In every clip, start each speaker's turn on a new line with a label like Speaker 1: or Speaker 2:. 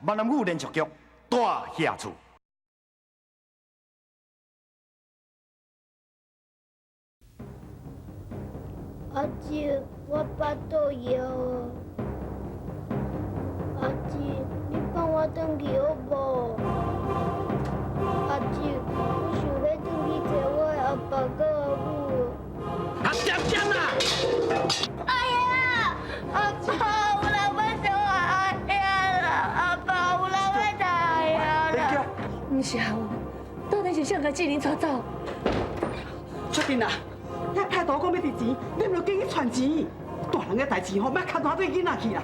Speaker 1: 闽南语连续剧《大侠厝》。
Speaker 2: 阿姊，我腹肚枵。阿姊，你放我转去好无？阿姊，我想欲转去揣我的阿爸佮阿母。
Speaker 3: 啊，点点啦！
Speaker 2: 哎呀，阿爸，有人欲杀我阿兄啦！阿爸，有人欲杀阿兄啦！
Speaker 4: 毋是啊，到底是啥共志玲带走？
Speaker 3: 淑珍啊，遐歹徒讲欲挃钱，你毋著紧去传钱。大人的代志吼，莫牵拖对囡仔去啦。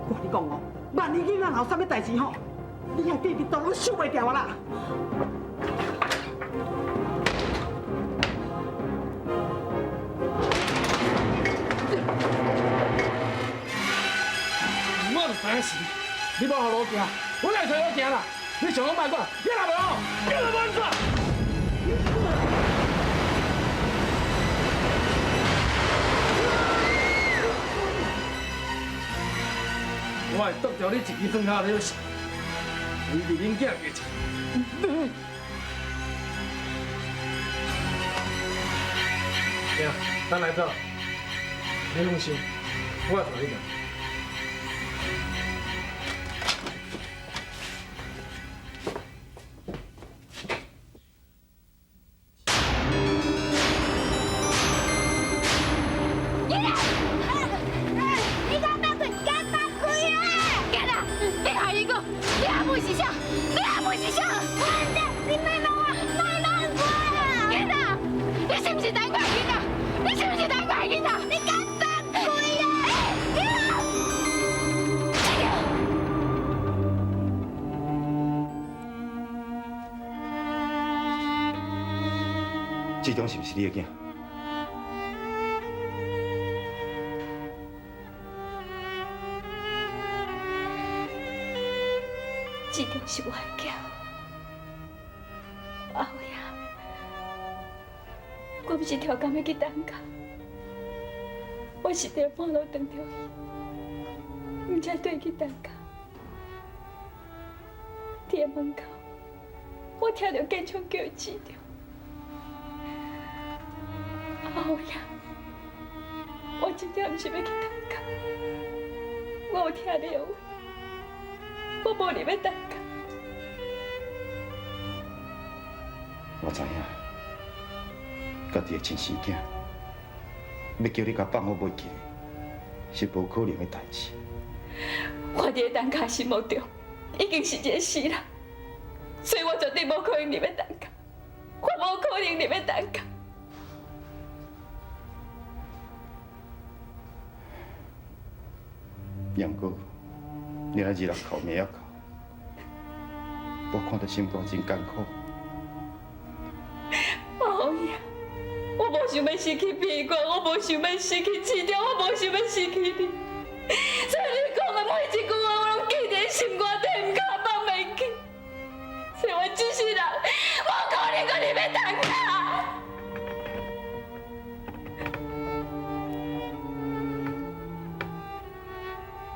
Speaker 3: 我共你讲哦，万一囡仔若有啥物代志吼，你遐弟弟都拢守袂牢啦。
Speaker 5: 我就知影是你，你无予路行，我来揣路行啦。你想讲莫管，你若无好，你就无按怎？我会剁掉你一支双跤，你要死，为着恁囝的钱。对啊，咱来走，你放心，我会带你行。
Speaker 2: 你敢放开？敢放开啊！
Speaker 4: 囡仔，你害伊讲，你阿母是啥？你阿母是啥？
Speaker 2: 我唔知，你莫问我，莫问我啦！
Speaker 4: 囡仔，你是毋是台湾囡仔？你是毋是台湾囡仔？
Speaker 2: 你敢放开啊？
Speaker 1: 志忠是毋是你的囝？
Speaker 4: 志忠是我的囝，阿辉啊，我毋是跳工欲去担架，我是伫半路撞著伊，毋才缀去担架。伫门口，我听著建昌叫志忠，阿辉啊，我真正毋是欲去担架，我有听你的话。我无入欲担架。
Speaker 1: 我知影，家己的亲生囝，欲叫你共放好袂记咧，是无可能的代志。
Speaker 4: 我伫咧担架心目中，已经是一个死人，所以我绝对无可能入欲担架，我无可能入欲担架。
Speaker 1: 毋过，你按呢日哭暝仔哭，我看得心肝真艰苦。
Speaker 4: 阿辉啊，我无想欲失去美国，我无想欲失去志忠，我无想欲失去你。所以你讲的每一句话，我拢记伫心肝底，毋敢放袂记。所以我这世人无可能阁入欲担架。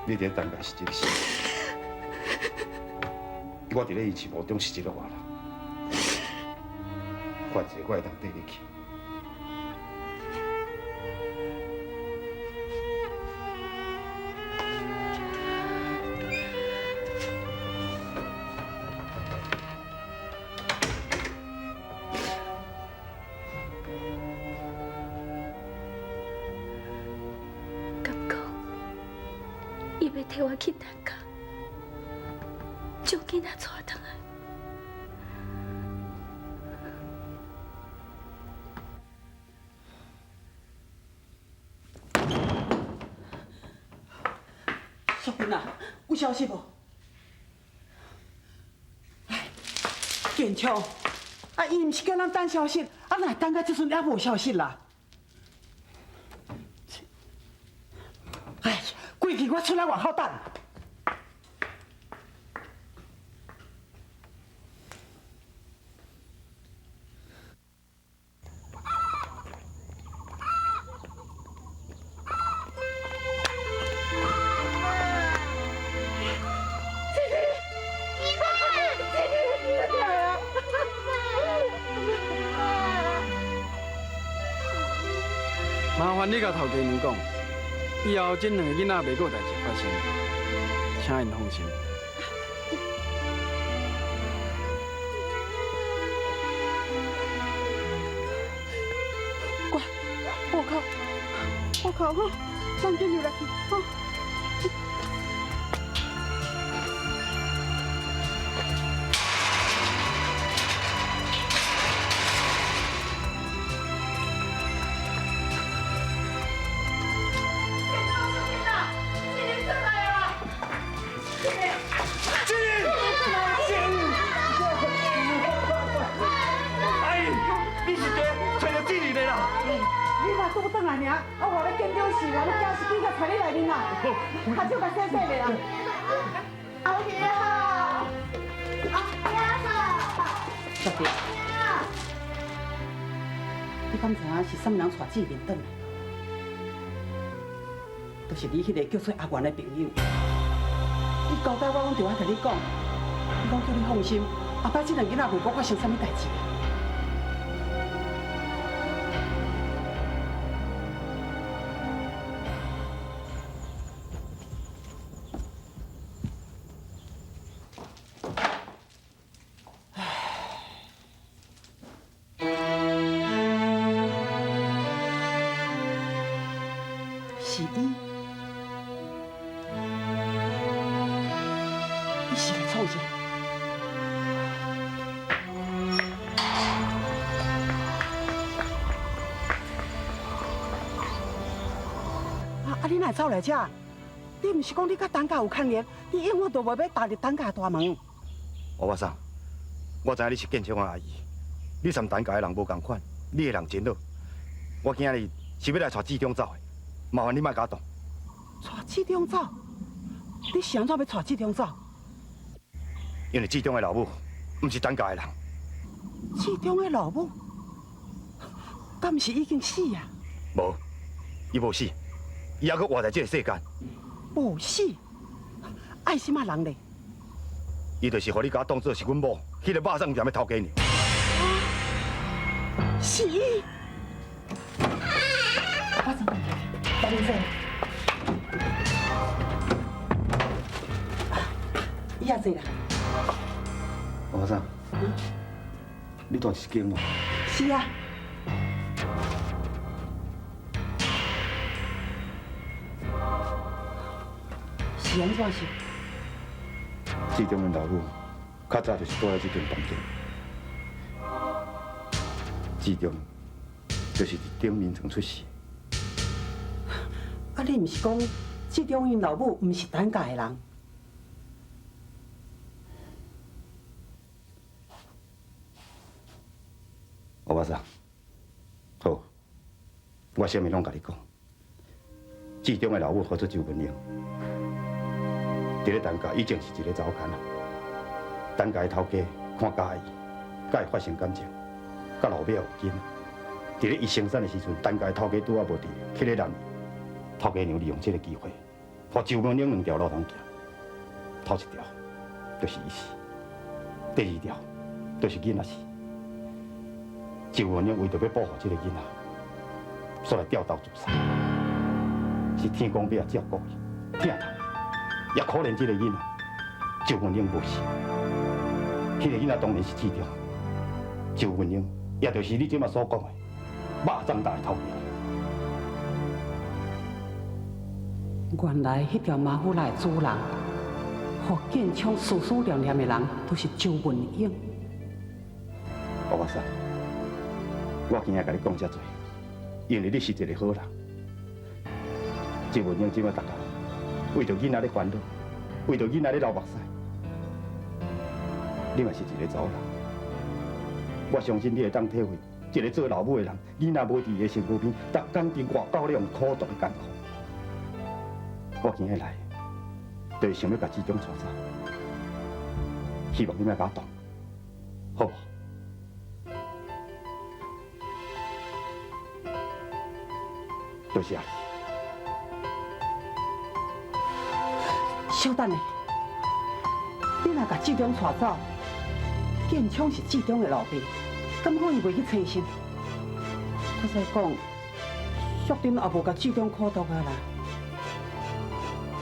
Speaker 1: 你伫咧担架是一个死，我伫咧伊心目中是一个活人。反正我会当缀你去。
Speaker 4: 敢讲，伊欲替我去担架，将囡仔带转来。
Speaker 3: 淑芬啊，有消息无？哎，建昌，啊，伊毋是叫咱等消息，啊，哪会等到这阵犹无消息啦？哎，规气我出来外口等。
Speaker 5: 麻煩你共頭家娘講，以後這兩个囡仔袂閣有代誌發生，請𪜶放心。
Speaker 3: 乖，我靠，我靠哈，咱緊入來去哈。小弟，你敢知影是啥物人帶志玲轉來？就是你彼个叫做阿元的朋友。伊交代我講，著愛共你講，伊講叫你放心，後擺這兩囡仔袂閣發生啥物代誌。是伊，伊是來創啥？啊！你哪會走來遮？你毋是講你佮陳家有牽連，你永遠都袂欲踏入陳家大門。
Speaker 1: 烏巴桑，我知影你是建昌的阿姨，你參陳家的人無仝款，你的人真好。我今日是欲來帶志忠走的。麻煩你莫共我擋。
Speaker 3: 帶志忠走？你是按怎欲帶志忠走？
Speaker 1: 因為志忠的老母，毋是陳家的人。
Speaker 3: 志忠的老母，敢毋是已經死啊？
Speaker 1: 無，伊無死，伊猶閣活在這個世間。
Speaker 3: 無死？愛什麼人咧？
Speaker 1: 伊就是予你共我當做是阮某，彼个肉粽店的頭家娘。
Speaker 3: 啊，是伊。我怎？来，林生，伊也坐啦。
Speaker 1: 吴先生，你住這間無？
Speaker 3: 是啊。是按怎是？
Speaker 1: 志忠的老母，較早就是住佇這間房間。志忠就是佇頂眠床出世。
Speaker 3: 啊！你毋是講志忠𪜶老母毋是陳家的人？
Speaker 1: 烏巴桑，好，我啥物攏共你講。志忠的老母號做周文英，佇咧陳家以前是一个查某牽仔。陳家的頭家看佮意，佮伊發生感情，到後尾有囡仔。佇咧伊生產的時陣，陳家的頭家拄仔無佇，去咧南。頭家娘利用這个機會，予周文英兩條路通行。頭一條就是伊死，第二條就是囡仔死。周文英為著欲保護這个囡仔，煞來吊刀自殺。是天公伯仔照顧伊，疼痛伊，也可憐這个囡仔。周文英無死，彼个囡仔當然是志忠。周文英，也就是你這馬所講的肉粽大的頭家。
Speaker 3: 原來彼條馬虎來的主人，予建昌思思念念的人，都是周文英。
Speaker 1: 烏巴桑，我今日共你講遮濟，因為你是一个好人。周文英這馬逐工為著囡仔咧煩惱，為著囡仔咧流目屎，你嘛是一个查某人。我相信你會當體會一个做老母的人，囡仔無佇伊的身軀邊，逐工佇外口咧用苦毒的艱苦。我今日來，就是想欲共志忠帶走，希望你莫共我擋，好無？多謝你。
Speaker 3: 稍等下，你若共志忠帶走，建昌是志忠的老爸，敢講伊袂去揣心？我再講，淑珍也無共志忠苦毒啊啦。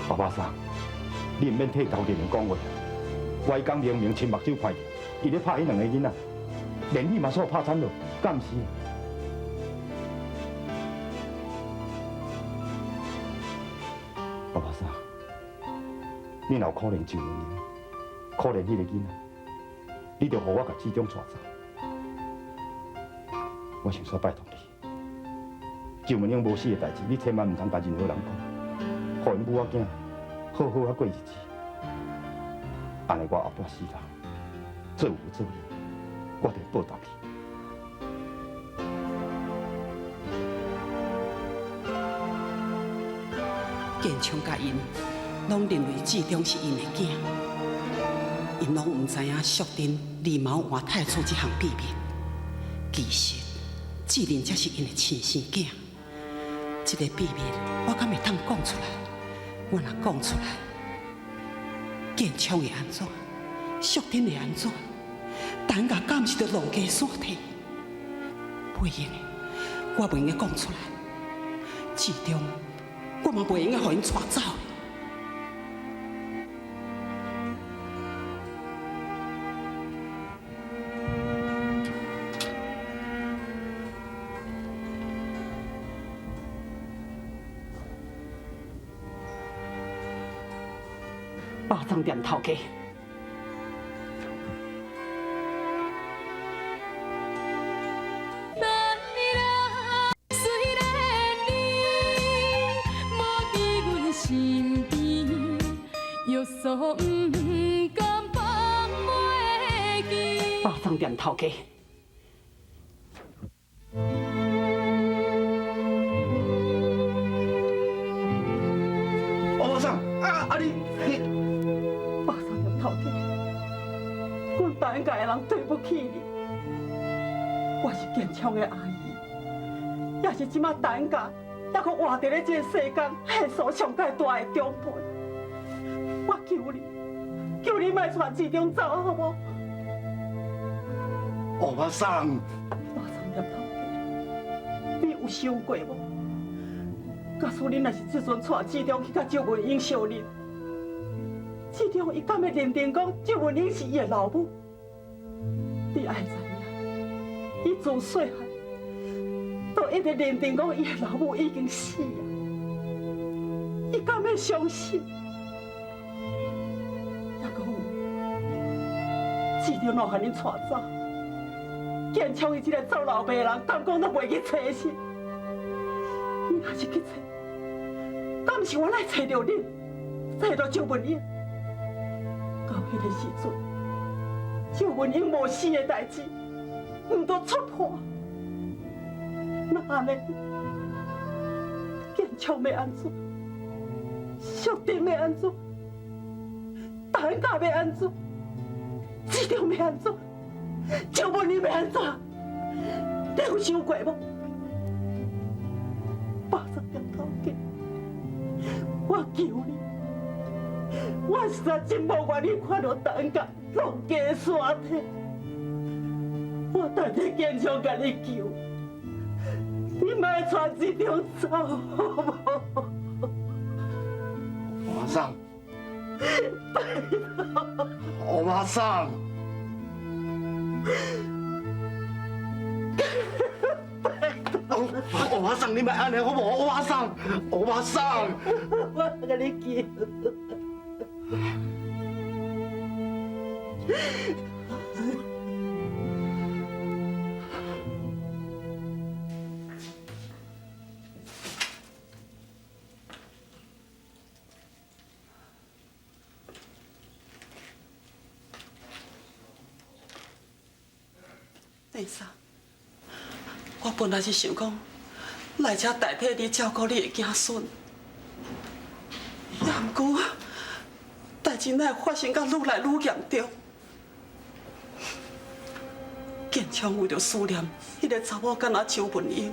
Speaker 1: 爸爸桑，你毋免替高振講話。我彼工明明親目睭看著，伊咧拍彼兩个囡仔，連你嘛煞拍慘囉，敢毋是？爸爸桑，你若有可憐周文英，可憐彼个囡仔，你著予我共志忠帶走。我想煞拜託你，周文英無死的代誌，你千萬毋通共任何人講，予𪜶母仔囝好好仔過日子。按呢，我後半世人做有做無，我著報答你。
Speaker 3: 建昌佮𪜶攏認為志忠是𪜶的囝，𪜶攏毋知影淑珍狸貓換太子這項秘密。其實，志仁才是𪜶的親生囝。這個秘密我敢會當講出來？我若講出來，建昌會按怎？淑珍會按怎？陳家敢毋是著弄家散體？袂用的，我袂用得講出來。志忠，我嘛袂用得予𪜶帶走。百藏店頭家。百藏店頭家。
Speaker 1: 歐巴桑，啊你。
Speaker 3: 百藏店頭家，阮陳家的人對不起你。我是建昌的阿姨，也是這馬陳家猶閣活佇咧這個世間歲數上蓋大的長輩。我求你，求你莫帶志忠走，好無？
Speaker 1: 歐巴桑，
Speaker 3: 百藏店頭家，你有想過無？假使你若是這陣帶志忠去佮周文英相認，志忠伊敢會認定講周文英是伊的老母？你愛知影，伊自細漢都一直認定講伊的老母已經死啊，伊敢會相信？抑閣有，志忠若予恁帶走，建昌伊這個做老爸的人，敢講都袂去揣死？伊若是去揣，敢是我來揣著恁，揣著周文英？到彼个時陣，周文英無死的代誌，毋著戳破。那按呢，建昌欲按怎？淑珍欲按怎？陳家欲按怎？志忠欲按怎？周文英欲按怎？你有想過無？百藏店頭家，我求你，我實在真無願意看著陳家弄家散體。我代替建昌共你求，你莫帶志忠走，好無？
Speaker 1: 歐巴桑，歐巴桑。歐巴桑，你莫按呢好無？歐巴桑，歐巴桑，
Speaker 3: 我共你求。丽莎，我本來是想講來遮代替你照顧你的子孫，也毋過代誌哪會發生甲愈來愈嚴重？建昌為著思念彼个查某囡仔周文英，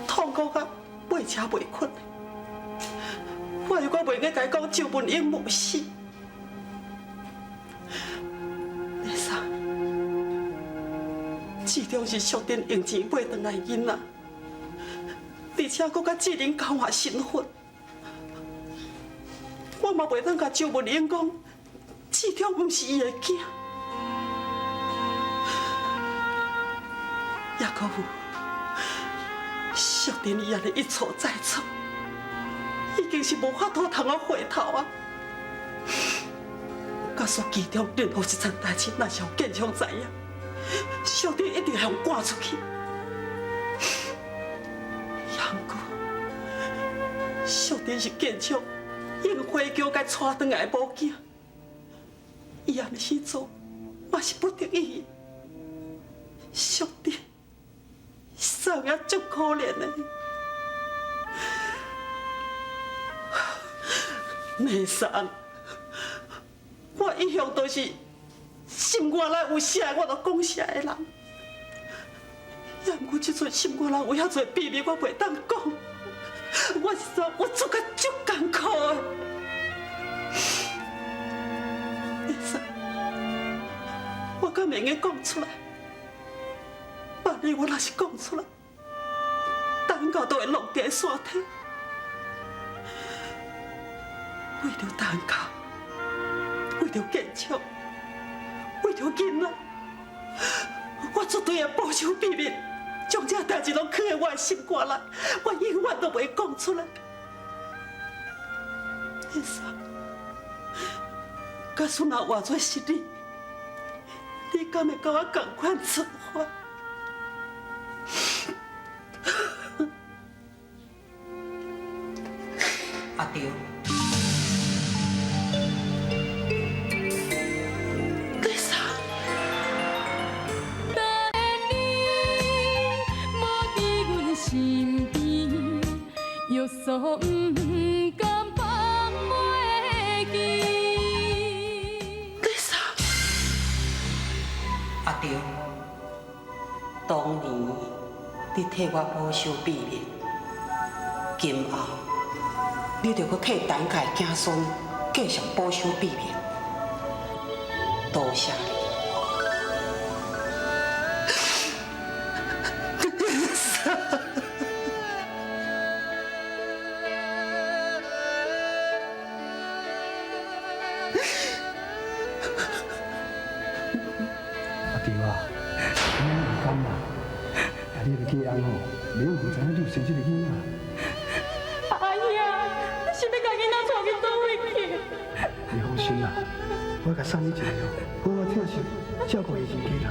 Speaker 3: 痛苦甲袂食袂睏，我又閣袂用共伊講周文英無死。麗莎，志忠是淑珍用錢買轉來的囡仔，你而且閣佮志玲交换身份，我嘛袂当共周文英讲，志忠毋是伊的囝。也阁有淑珍伊按呢一错再错，已经是无法度通好回头啊！假使其中任何一层代誌，若是予建昌知影，淑珍一定會予趕出去。也毋過，淑珍是建昌用花轎共娶轉來的某囝，伊按呢去做，嘛是不得已。淑珍實在也足可憐的。美莎，我一向都是心肝內有啥，我就講啥的人。也毋過這陣心肝內有遐濟秘密，我袂當講。我實在我做甲足艱苦的。美莎，我敢會用講出來？萬一我若是講出來，等到都會落佇山體。為著陳家，為著建昌，為著囡仔，我絕對會保守秘密，將這代誌攏囥佇我的心肝內，我永遠都袂講出來。美莎，假使若換做是你，你敢會佮我仝款做法？
Speaker 6: 阿丟。阿丟，當年你替我保守秘密，今後你著閣替陳家的子孫繼續保守秘密，多謝你。
Speaker 5: 阿丟啊，你莫唔甘啦！啊，你个嫁翁吼，袂用知影你有生這个囡仔。
Speaker 4: 阿兄，你是欲共囡仔帶去佗位去？
Speaker 5: 你放心啦，我共送你一个好好疼惜、照顧伊真家啦。